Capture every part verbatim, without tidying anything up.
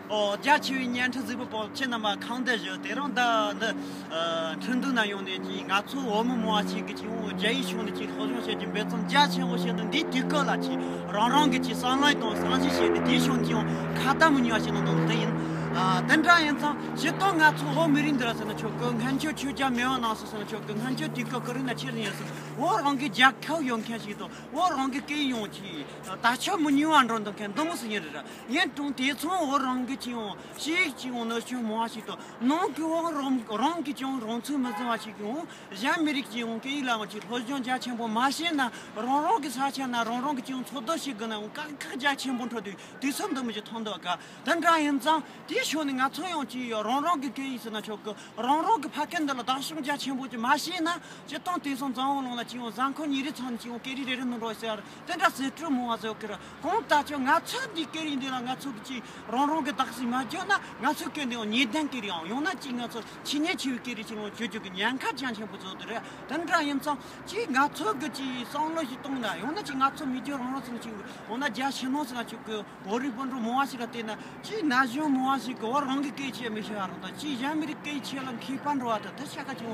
ཨོ། རྒྱ་ཆེ་བའི་བརྙན་འཕྲིན་གཟིགས་པ་པོ་ཁྱེད་རྣམ་པ་གང་དུ་བཞུགས། དེ་རིང་འདི་འདི་ཨ་ཁྲིན་ཏུའུ་ན་ཡོང་ནས་ཀྱི་ང་ཚོ་བོད་མི་མང་བ་ཞིག་གིས་ཀྱི་འོ་རྒྱ་ཡིག་ཤོག་ནས་ཀྱི་སློབ་སྦྱོང་བྱེད་ཀྱི་འབད་བརྩོན་རྒྱ་ཆེན་པོ་བྱས་ནས་འདིའི་དུས་སྐབས་ལ་ཀྱི་རང་རང་གི་ཀྱི་བསམ་བློ་དང་བསམ་གཞིགས་བྱས་ཏེ་དེའི་ཤོག་ཀྱི་འོ་ཁ་ཏ་མི་ཉུང་བ་ཞིག་ནང་དུ་དེ་ཡིན། ཨ་དེ་འདྲ་ཡིན་ཙང་སྤྱིར་བཏང་ང་ཚོ་བོད་མི་རིགས་འདི་ལ་ཟེར་ན་ཆོག་གི། སྔོན་ཆད་ཆོས་རྒྱལ་མེས་དབོན་ནང་སོ་ཟེར་ན་ཆོག་གི། སྔོན་ཆད་དུས་སྐབས་ཀྱི་རིང་ན་ཆེར་ཡིན་སོང་བོད་རང་གི་རྒྱལ་ཁབ་ཡོད་མཁན་ཞིག་དང་བོད་རང་གི་སྐད་ཡིག་ཡོང་ཀྱི་ད་ཆ་མི་ཉུང་བ་འགྲོ་འདུག་མཁན་འདི་མོ་ཟིག་ཡིན་རེད་ར། ཡིན་རུང་དེ་ཚོ་བོད་རང་གི་ཅི་ཡོང་ཤེས་ཀྱི་ཡོང་ནོ་ཆོས་མང་བ་ཞིག་དང་ནང་གི་བོད་རང་རང་གི་ཅང་རང་ཚུགས་མི་བཟང་བ་ཞིག་ཡོང་གཞན་མི་རིགས་ཀྱི་ཡོང་སྐད་ཡིག་ལའང་ཅིག་སློབ་སྦྱོང་རྒྱ་ཆེན་པོ་མ་བྱས་ན་རང་རང་གི་ས་ཆ་ན་རང་རང་གི་ཅི་ཡོང་འཚོ་སྡོད་བྱེད་དགོས་ན་ཡང་དཀའ་ཁག་རྒྱ་ཆེན་པོ་འཕྲོད་དུས་དུས་ཚོད་འདི་མི་ཅིག་ཐོན་འདུག་ག་དེ་འདྲ་ཡིན་ཙང་དེའི་ཤོག་ནས་ང་ཚོ་ཡང་ཅི་ཡོད་རང་རང་གི་སྐད་ཡིག་ཟེར་ན་ཆོག་གི། རང་རང་གི་ཕ་སྐད་འདི་ལ་བདག་སྐྱོང་རྒྱ་ཆེན་པོ་ཅིག་མ་བྱས་ན་སྤྱིར་བཏང་དེང་སང་འཛམ་བུ་གླིང་ལ་ཅི་ཡོང་གཟའ་འཁོར་ཉིན་རེ་ཚང་ནས་ཅི་ཡོང་སྐད་རིགས་རེ་རེ་ནང་འགྲོ་ཟེར་དེ་འདྲ་ཟེར་སྤྲོ་མང་བ་ཟེར་གི་ར། གང་ལྟར་ཀྱང་ང་ཚོ་འདི་སྐད་ཡིག་འདི་ལ་ང་ཚོ་གི་ཅི་རང་རང་གི་བདག་གཟིགས་མ་བརྒྱབ་ན་ང་ཚོའི་སྐད་འདི་ཡང་ཉེས་ལྡན་སྐད་རེད། ཡང་ཡང་ན་ཅི་ང་ཚོ་ཆེས་ཉེན་ཆེ་བའི་སྐད་རིགས་ཅིག་ལ་བརྗོད་རྒྱུ་གི་ཉེན་ཁ་ཅང་ཆེན་པོ་བཟོ་འདི་རེད། དེ་འདྲ་ཡིན་ཙང་ཅི་ང་ཚོ་གི་ཅི་བསམ་བློ་ཞིག་གཏོང་ན་ཡང་ན་ཅི་ང་ཚོ་མི་རྒྱུ་རང་རང་ཚོ་ཅི་འོ་ན་རྒྱ་ཆེ་ནང་ཟེར་ན་ཅིག་གི་བོད་རིགས་སྤུན་གྲོགས་མང་བ་ཞིག་ལ་བལྟས་ན་ཅིའི་ན་གཞོན་མང་བ་ཞིག་གིས་བོད་རང་གི་སྐད་ཆ་མི་ཤེས་པ་རང་དང་ཅིའི་གཞན་མི་རིགས་སྐད་ཆ་ལ་མཁས་པ་འགྲོ་བ་དང་དེ་ཆ་ག་ཅིག་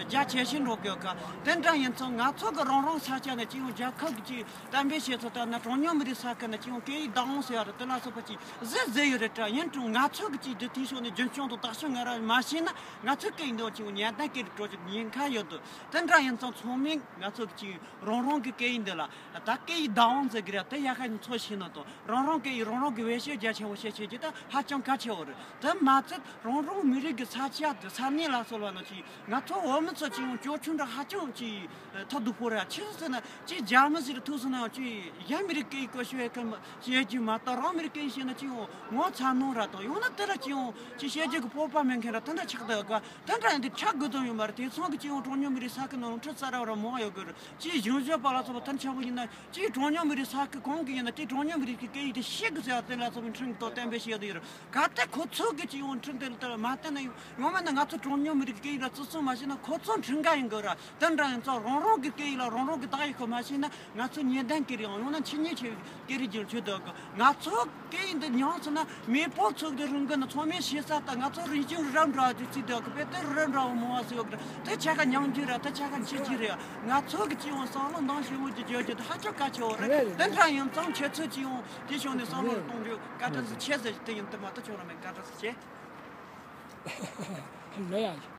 རྒྱ་ཆེ་ཤོས་འགྲོ་དགོས་ག་དེ་འདྲ་ཡིན་ཙང་ང་ཚོ་གི་རང་རང་ས་ཆ་ནས་ཅིག་རྒྱལ་ཁབ་ཀྱི་ཅིག་གཏན་འབེབས་བྱས་ཚོད་ལྟར་ན་གྲངས་ཉུང་མི་རིགས་ས་ཁུལ་ན་ཅིག་སྐད་ཡིག་བདག་དབང་ཟེར་བ་རེད། དེ་ལ་སོགས་པ་ཅིག་གཟིགས་གཟིགས་ཡོད་རེད་དྲ། ཡིན་རུང་ང་ཚོ་གི་ཅིག་དེ་དེའི་ཕྱོགས་ནས་རྒྱུན་སྐྱོང་དང་བརྟག་ཞིབ་ང་རང་མ་བྱས་ན་ང་ཚོའི་སྐད་ཡིག་འདི་ཅིག་ཉེན་ལྡན་སྐད་རིགས་འགྲོ་ཅིག་ཉེན་ཁ་ཡོད་དོ། དེ་འདྲ་ཡིན་ཙང་ཚང་མས་ང་ཚོ་གི་ཅིག་རང་རང་གི་སྐད་ཡིག་འདི་ལ་ད་སྐད་ཡིག་བདག་དབང་ཟེར་གི་རེད། དེ་ཡག་ག་ཚོ་ཤེས་ན་དང་རང་རང་སྐད་ཡིག་རང་རང་གི་བེད་སྤྱོད་རྒྱ་ཆེན་པོ་བྱེད་ཤེས་ཀྱི་ད་ཧ་ཅང་གལ་ཆེ་བོ་རེད། དེ་མ་ཚད་རང་རང་མི་རིགས་ཀྱི་ས་ཆ་དེ་ས་གནས་ལ་སོགས་པ་ནང་ཅིག་ང་ཚོ་བོད་མི་ཚོ་ཅིག་ཡང་ཅོ་ཆུང་འདྲ་ཧ་ཅང་ཅིག་ཐབས་སྡུག་པོ་རེད། ཆི་ཟེར་ན་ཅིག་རྒྱ་མི་ཟེར་ཐུག་སོང་ན་ཅིག་གཞན་མི་རིགས་སྐད་ཡིག་སྐོར་ཤོད་ཡ་གི་བཤད་རྒྱུ་མ་གཏོགས་རང་མི་རིགས་སྐད་ཡིག་བཤད་ན་ཅིག་ཡང་ངོ་ཚ་ནོ་ར་དང་ཡང་ན་དེ་ལ་ཅིག་ཡང་ཅིག་བཤད་རྒྱུ་གི་སྤོབས་པ་མེད་མཁན་ར་དེ་འདྲ་ཆགས་བསྡད་ག་དེ་འདྲ་ཡིན་དུས་ཆགས་དགོས་དོན་ཡོད་མ་རེད། དེང་སང་གི་ཅིག་ཡང་གྲངས་ཉུང་མི་རིགས་ས་ཁུལ་ནང་ཁྲི་ཙ་ར་བ་ར་མང་བ་ཡོད་གི་རེད། ཅིག་གཞུང་ཞབས་པ་ལ་སོགས་པ་དོན་ཆེན་པོ་ཡིན་ན་ཅིག་གྲངས་ཉུང་མི་རིགས་ས་ཁུལ་གང་གི་ཡིན་ན་ཅིག་གྲངས་ཉུང་མི་རིགས་ཀྱི་སྐད་ཡིག་དེ་ཤེས་དགོས་ཟེར་བ་དེ་ལ་སོགས་པའི་ཁྲིམས་ཐོག་གཏན་འབེབས་བྱས་ཡོད་དེ་ཡོད་རེད། གལ་ཏེ་ཁོ་ཚོ་གི་ཅིག་ཡང་ཁྲིམས་དེ་ལ་མ་བསྟན་ན་ཡང་ཡང་མིན་ན་ང་ཚོ་གྲངས་ཉུང་མི་རིགས་ཀྱི་སྐད་ཡིག་ལ་བརྩི་སྲུང་མ་བྱས་ན་ཁོ་ཚོ་ཁྲིམས་འགལ་ཡིན་དགོས་ར། དེ་འདྲ་ཡིན་ཙང་རང་རང་གི་སྐད་ཡིག་ལ་རང་རང་གི་བདག་ཡིག་ཁོ་མ་བྱས་ན་ང་ཚོ་ཉེས་ལྡན་སྐད་རིགས་ཡང་ཡང་ན་ཆེས་ཉེན་ཆེ་བའི་སྐད་རིགས་ཀྱི་ཆོས་དག་གི་ང་ཚོ་སྐད་ཡིག་འདི་ཉམས་སོང་ན་མེས་པོ་ཚོ་གི་རིང་གི་ནི་ཚང་མས་ཤེས་ས་ལྟ་ང་ཚོ་རིག་གཞུང་རི་རབ་འདྲ་བ་ཅིག་བརྩིས་དག་གི་དཔེ་དེ་རི་རབ་འདྲ་བ་མང་བ་ཟེར་ཡོད་གི་ར། དེ་ཆ་ག་ཉམས་རྒྱུ་ར་དེ་ཆ་ག་འཆི་རྒྱུ་རེད། ང་ཚོ་གི་ཅི་ཡང་བསམ་བློ་འདང་ཞིབ་མོ་ཅིག་བརྒྱབ་རྒྱུ་དེ་ཧ་ཅང་གལ་ཆེ་བོ་རེད། དེ་འདྲ་ཡིན་ཙང་ཁྱེད་ཚོས་ཅི་ཡང་དེ་ཕྱོགས་ནས་བསམ་བློ་གཏོང་རྒྱུ་བཀའ་དྲིན་ཆེ་ཟེར་རྒྱུ་དེ་ཡིན། དེ་མ་གཏོགས་ཁྱོད་རང་མེད། བཀའ་དྲིན་ཆེ། ལོས་ཡ།